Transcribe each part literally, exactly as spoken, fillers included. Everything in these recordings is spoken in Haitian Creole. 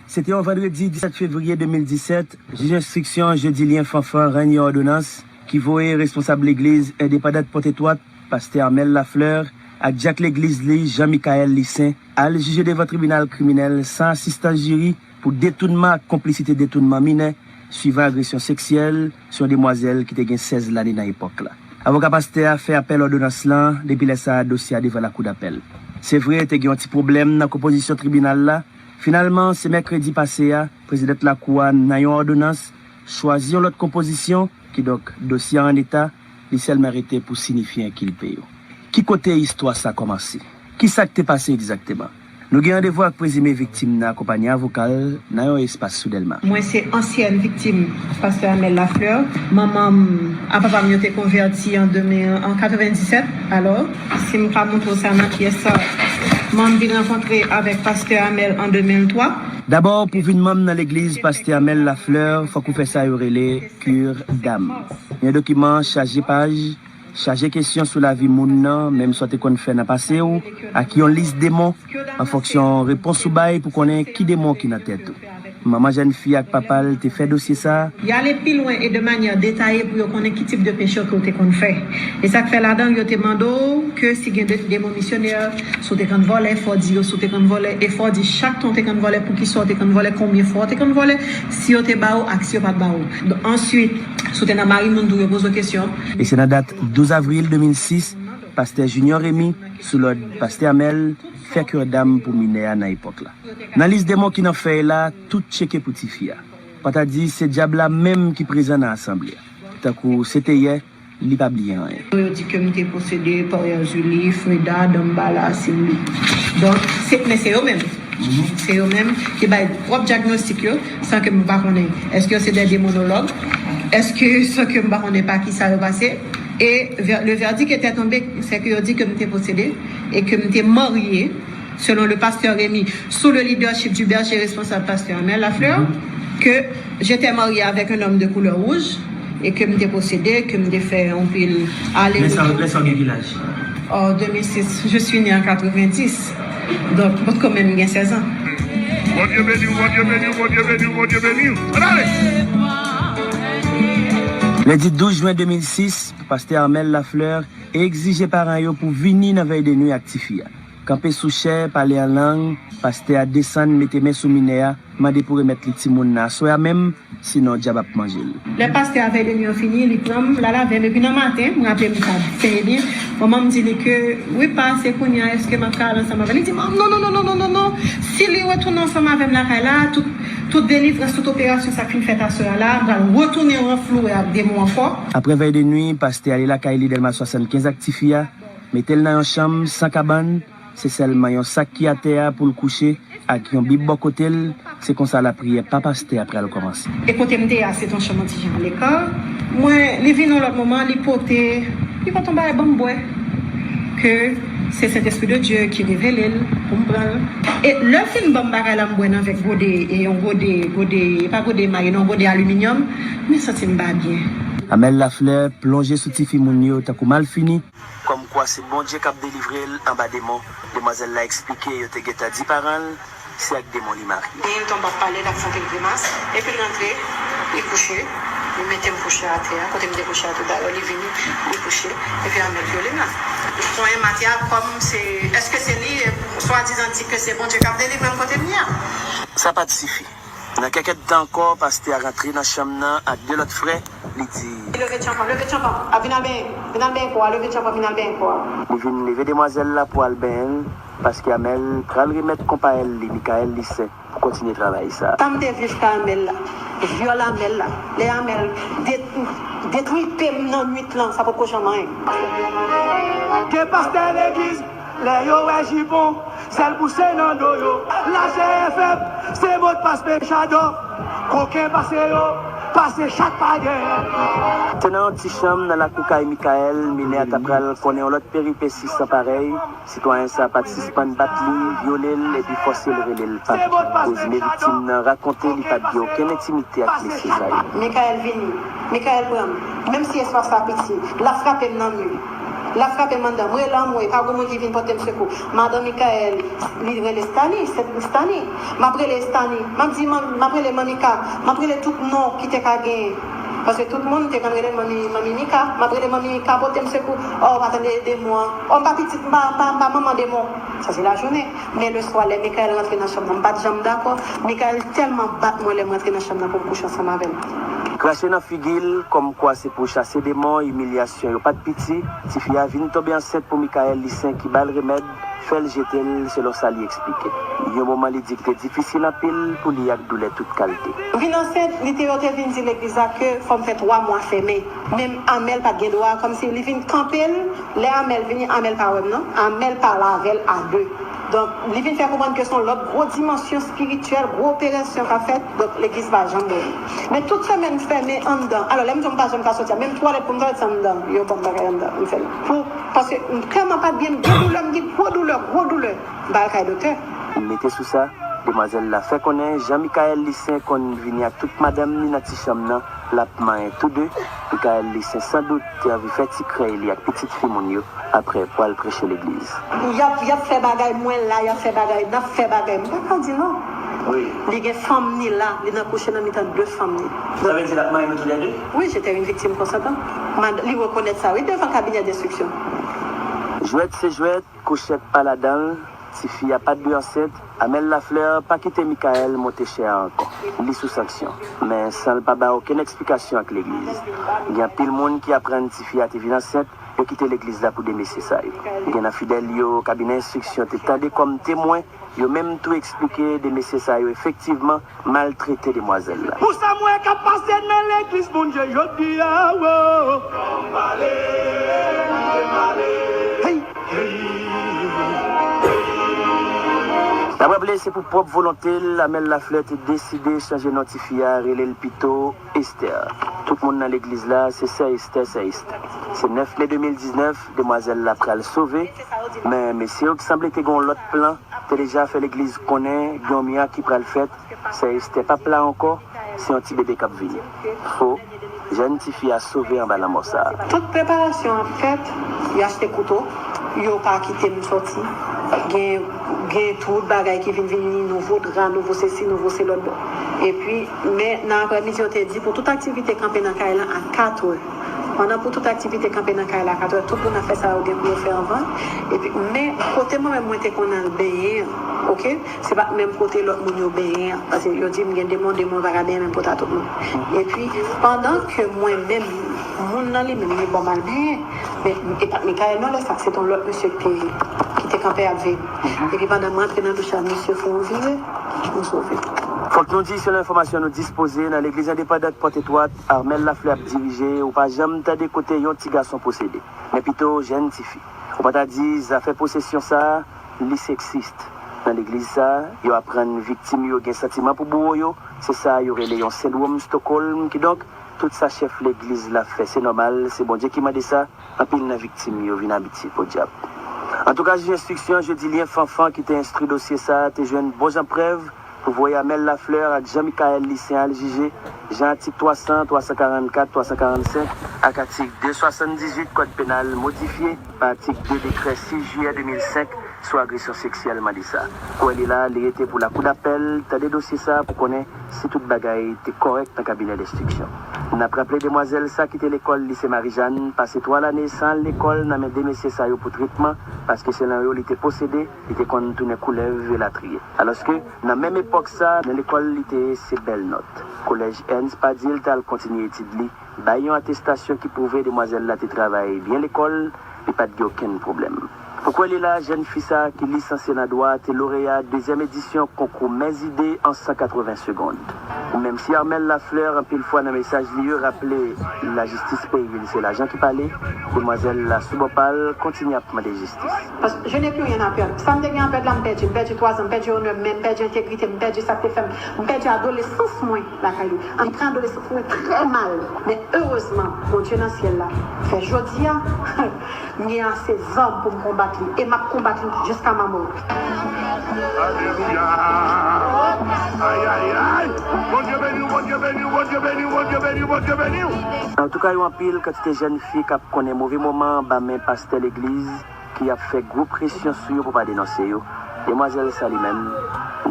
Se te yon vandredi disèt fevriye de mil disèt, jij enstriksyon Jedilien Fanfan rann yon òdonans ki voye responsab legliz endepandant Pòtetwòt, pastè Armel Lafleur, ak dyak legliz li, Jean Michael Lissaint, al jije devan tribinal kriminèl san asistans jiri pou detounman ak konplisite detounman minè, swivan agresyon seksyèl sou yon demwazèl ki te gen sèz lane nan epòk la. Avoka pastè a fè apèl òdonans lan, depi lè sa a, dosye a devan lakou dapèl. Se vre, te gen yon ti pwoblèm nan konpozisyon tribinal la. Finalman, se mèkredi pase a, prezidant lakou a, nan yon òdonans, chwazi yon lòt konpozisyon, kidonk, dosye a an eta, li sèlman rete pou sinifye enkilpe yo. Ki kote istwa sa kòmanse? Ki sa k te pase egzakteman? Nou gen randevou ak prezime viktim nan akonpaye avoka l nan yon espas sou Dèlma. Mwen se ansyèn viktim pastè Armel Lafleur. Manman m ak papa m yo te konvèti an de mil, an katrevenndisèt. Alò, si m ka montre w sa nan pyès sa, mwen m vin rankontre avèk pastè Armel an de mil twa. Dabò, pou vin manm nan legliz pastè Armel Lafleur, fòk ou fè sa yo rele cure d'âme. Yon dokiman chaje paj, chaje kesyon sou lavi moun nan, menm sa w te konn fè nan pase w, ak yon lis demon, an fonksyon repons ou bay pou konnen ki demon ki nan tèt ou. Manman jèn fi ak papa l te fè dosye sa a. Y ale pi lwen e de manyè detaye pou yo konnen ki tip de peche ke w te konn fè. E sa k fè ladan l, yo te mande w ke si gen de, demon misyonè, si w te konn vòlè, fò w di yo, si w te konn vòlè, e fò w di chak tan w te konn vòlè, poukisa w te konn vòlè, konbyen fwa w te konn vòlè, si yo te ba w ak si yo pa t ba w. Answit, si w te nan mari moun tou, yo poze w kesyon. E se nan dat douz avril de mil sis, pastè Junior Remy, sou lòd pastè Armel, fè cure d'âme pou minè a nan epòk la. Nan lis demon ki nan fèy la, tout tcheke pou tifi a. Pòt a di se dyab la menm ki prezan nan asanble a. Tankou se te yè, li pa bliye anyen. Yo di ke m te posede Paria Julie, Freda, Dambala, Cindy. Donk, se, men se yo menm. Se yo menm ki bay pwòp dyagnostik yo, san ke m pa konnen. Èske yo se de demonològ? Èske, san ke m pa konnen pa ki sa yo pase? E vè-, le verdict était tombé, se ke yo di ke m te posede e ke m te marye, selon le pasteur Remy, sous le leadership du berger responsable pasteur Armel Lafleur, que j'étais mariée avec un homme de couleur rouge et que m te posede, ke m te fè anpil ale. Lè sa, lè sa w gen ki laj? En deux mille six, je suis née en quatre-vingt-dix. Donk, mwen kanmenm gen sèz an. Bondye beni w, Bondye beni w, Bondye beni w, Bondye beni w. Ann ale! Lendi douz jen de mil sis, pastè Armel Lafleur egzije paran yo pou vini nan vèy de nwi ak tifi a. Kanpe sou chè, pale an lang, pastè a desann, mete men sou minè a, mande pou remèt li timoun nan aswè a menm, sinon dyab ap manje l. Lè pastè a vèy de nwi an fini, li pran m, l al avè m, epi nan maten, m raple m sa trè byen, manman m di li ke, wi pa, se kounye a, èske m ap ka al ansanm avè l? Li di, non, non, non, non, non, non, non, non, si li retounen ansanm avè m lakay la, tout, tout delivrans, tout operasyon sa k fin fèt aswè a la, m pral retounen ranflouwe ak demon ankò. Apre vèy de nwi, pastè ale lakay li Dèlma swasannkenz ak tifi a, mete l nan yon chanm san kabann, se sèlman yon sak ki atè a pou l kouche, ak yon bib bò kote l, se konsa lapriyè pa pastè a pral kòmanse. E kote m te ye a, se t yon chanm yon ti jan aleka. Mwen, li vin yon lòt moman, li pote, li pote yon bagay ban m bwè. Ke se Sentespri de Dye ki revele l pou m pran l. E lè l fin ban m bagay la, m bwè nan vè gode, e yon gode, gode, e pa gode emay, non, gode aliminyòm, mwen santi m pa byen. Armel Lafleur plonje sou ti fi moun yo tankou malfini. Kòmkwa se Bondye k ap delivre l anba demon. Demwazèl la eksplike yo te gentan di paran l se ak demon li marye. Li tonbe ap pale, l ap fè anpil grimas, epi l rantre, li kouche, li mete m kouche atè a, kote m te kouche a toutalè, li vini, li kouche, epi Armel vyole m la. Li konyen m atè a kòm se, èske se li, swadizan di ke se Bondye k ap delivre m kote m ye a? Sa pa t sifi. Nan kèk èdtan ankò, pastè a rantre nan chanm nan ak de lòt frè, li di. Leve tchanpan, leve tchanpan, a vin al benyen, vin al benyen kò a, leve tchanpan, vin al benyen kò a. Li vin leve demwazèl la pou al benyen l, paske Armel pral remèt konpayèl li, Michael Lissaint, pou kontinye travay sa. Sa m te viv kay Armel la, vyòl Armel la, lè Armel det-, detripe m nan nwit lan, sa potko janm anyen. Gen pastè legliz, lè yo wè jipon, sèl bouse nan do yo. Lajè fèb, se modpas pechadò. Koken pase yo, pase chat pa gen. Se nan yon ti chanm nan lakou kay Michael, minè a ta pral konnen yon lòt peripesi san parèy. Sitwayen sa pa t sispann bat li, vyole l, epi fòse l rele l pap. Prezime viktim nan rakonte li pa t gen okenn entimite ak mesye sa yo. Michael vini, Michael pran m. Menm si espas la piti, l ap frape m nan mi. L ap frape m anndan. M rele anmwe, pa gen moun ki vin pote m sekou. Madan Mikaèl, li rele Stani, se Stani. M ap rele Stani. M ap di, man- m ap rele Manmika. M ap rele tout non ki te ka genyen. Paske tout moun te konn rele m Manmi, Manmi Mika. M ap rele Manmi Mika, pote m sekou. Oh, pa tande demon an. Oh, m pa pitit, m pa, m pa, m pa manman demon. Sa se lajounen. Men leswa, lè Mikaèl rantre nan chanm nan, m pa t janm dakò. Mikaèl tèlman bat mwen lè m rantre nan chanm nan pou m kouche ansanm avè l. Krache nan figi l, kòmkwa se pou chase demon, imilyasyon yo pa t piti, tifi a vin tonbe ansent pou Mikaèl Lisen ki ba l remèd, fè l jete l, selon sa li eksplike. Yon moman li di ki te difisil anpil pou li ak doulè tout kalte. M vin ansent, li te yo te vin di legliz la ke fò m fè twa mwa fèmen. Menm Amèl pa t gen dwa, kòmsi li vin kanpe l, lè Amèl vini, Amèl pa wè m non, Amèl pale avè l a de. Donk, li vin fè konprann ke se yon lòt gwo dimansyon espirityèl, gwo operasyon k ap fèt, donk legliz pa janm wè m. Men tout semèn m fèmen anndan. Alò, lè m di w m pa janm ka soti a, menm twalèt pou m twalèt se anndan, yo ban m bagay anndan, m fè l. Pou, paske m tèlman pa t byen, m gen doulè, m gen gwo doulè, gwo doulè, m pa al kay doktè. Mete sou sa, demwazèl la fè konnen Jean Michael Lissaint konn vini ak tout madanm ni nan ti chanm nan, l ap manyen tou de. Michael Lissaint sandout te anvi fè ti krèy li ak pitit fi moun yo apre pou al preche legliz. Y ap, y ap fè bagay, mwen la, y ap fè bagay, n ap fè bagay. M pa ka di non. Wi. Li gen fanm ni la, li nan kouche nan mitan de fanm ni. Sa vle di l ap manyen nou toulède? Wi, j'étais une victime consentante. Mad, li rekonèt sa, wi, devan kabinè denstriksyon. Jwèt se jwèt, kouchèt pa ladan l, tifi a pa t dwe ansent, Amel Lafleur pa kite Michael monte chè a ankò. Li sou sanksyon. Men san l pa bay okenn eksplikasyon ak legliz. Gen anpil moun ki aprann tifi a te vin ansent, yo kite legliz la pou de mesye sa yo. Gen nan fidèl yo, kabinè enstriksyon te tande kòm temwen, yo menm tou eksplike de mesye sa yo efektivman maltrete demwazèl la. Pou sa m wè k ap pase nan legliz Bondye jodi a, wo. N ap raple, se pou pwòp volonte l, Amel Lafleur te deside chanje non tifi a, rele l pito Esther. Tout moun nan legliz la, se sè Esther, sè Esther. Se nèf me de mil diznèf, demwazèl la pral sove, men mesye yo ki sanble te gen yon lòt plan, te deja fè legliz konnen gen yon mirak ki pral fèt, sè Esther p ap la ankò, se yon ti bebe k ap vini. Fo, jèn tifi a sove anba lanmò sa a. Tout preparasyon ap fèt, y achte kouto, yo pa kite m sòti. Gen, gen tout bagay ki vin vini, nouvo dra, nouvo sesi, nouvo selòt. Epi, men nan aprèmidi, yo te di pou tout aktivite kanpe nan kay lan a katrè. Pandan pou tout aktivite kanpe nan kay la a katrè, tout moun ap fè sa yo gen pou yo fè anvan. Epi, men kote mwen menm mwen te konn al benyen an, oke, se pa t menm kote lòt moun yo benyen an. Paske yo di m gen demon, demon pa ka benyen menm kote a tout moun. Epi, pandan ke mwen menm, moun nan li menm, li ba m al benyen, men e pa t Mikaèl non, lè sa, se t yon lòt mesye ki te, ki te kanpe ap veye m. Epi pandan m rantre nan douch la, mesye fè yon vire, nou sove. Fòk nou di, selon enfòmasyon nou dispoze, nan legliz endepandant Pòt Etwat, Amel Lafleur ap dirije, ou pa janm tande kote yon ti gason posede, men pito jèn tifi. Ou pa ta di zafè posesyon sa a, li seksis. Nan legliz sa a, yo aprann viktim yo gen santiman pou bouwo yo, se sa yo rele yon sendwòm Stockholm. Kidonk, tout sa chèf legliz la fè, se nòmal, se Bondye ki mande sa, anpil nan viktim yo vin abitye podyab. Antouka, jij enstriksyon Jodilien Fanfan ki te enstwi dosye sa a te jwenn bon jan prèv pou voye Amel Lafleur ak Jean Michael Lissaint al jije, jan atik twa san, twa san karannkat, twa san karannsenk ak atik de swasanndizuit Kòd Penal modifye pa atik de dekrè sis jiyè de mil senk sou agresyon seksyèl mande sa. Kou li la, li rete pou lakou dapèl tande dosye sa a pou konnen si tout bagay te kòrèk nan kabinè denstriksyon. N ap raple demwazèl sa kite lekòl lise Marijàn, pase twa lane san al lekòl nan men de mesye sa yo pou tretman, paske selon yo li te posede, li te konn tounen koulèv elatriye. Alòske, nan menm epòk sa, nan lekòl li te se bèl nòt. Kolèj Ernst Padil t al kontinye etid li, bay yon atestasyon ki pwouve demwazèl la te travay byen lekòl, li pa t gen okenn pwoblèm. Pou kwè li la, jèn fi sa a ki lisanse nan dwa te loreya dezyèm edisyon konkou Mèzide an san katreven segond. Menm si Armel Lafleur anpil fwa nan mesaj li yo raple lajistis peyi l se lajan ki pale, demwazèl la sou bò pa l kontinye ap mande jistis. Paske je n'ai plus rien à perdre. Sa m te gen a pèd la, m pèdi. M pèdi twa zan, m pèdi onè m, men m pèdi entegrite m, m pèdi sa k te fè m, m pèdi adolesans mwen lakay li. Antre adolesans mwen trè mal. Men erezman, Bondye nan syèl la fè jodi a, m gen ase zam pou m konbat li. E m ap konbat li jiska ma mò. Alelouya. Ay, ay, ay. Bondye beni w, Bondye beni w, Bondye. Antouka, yo anpil kantite jèn fi k ap konnen move moman anba men pastè legliz ki ap fè gwo presyon sou yo pou pa denonse yo. Demwazèl sa li menm,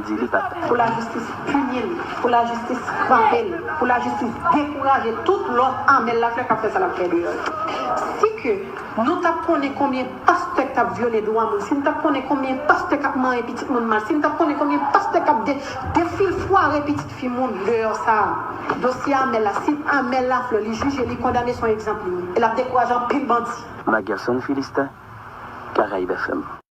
di li pa pè. Pou lajistis pini l, pou lajistis frape l, pou lajistis dekouraje tout lòt Amèl Laflè k ap fè sa l ap fè deyò yo. Si ke nou t ap konnen konbyen pastè k t ap vyole dwa moun, si n t ap konnen konbyen pastè k ap manyen pitit moun mal, si n t ap konnen konbyen pastè k ap de, defilfware pitit fi moun deyò sa a, dosye Amèl la, si Amèl Laflè li jije, li kondane, se yon egzanp li ye. E l ap dekouraje anpil bandi. Magerson Philistin, Caraïbes F M.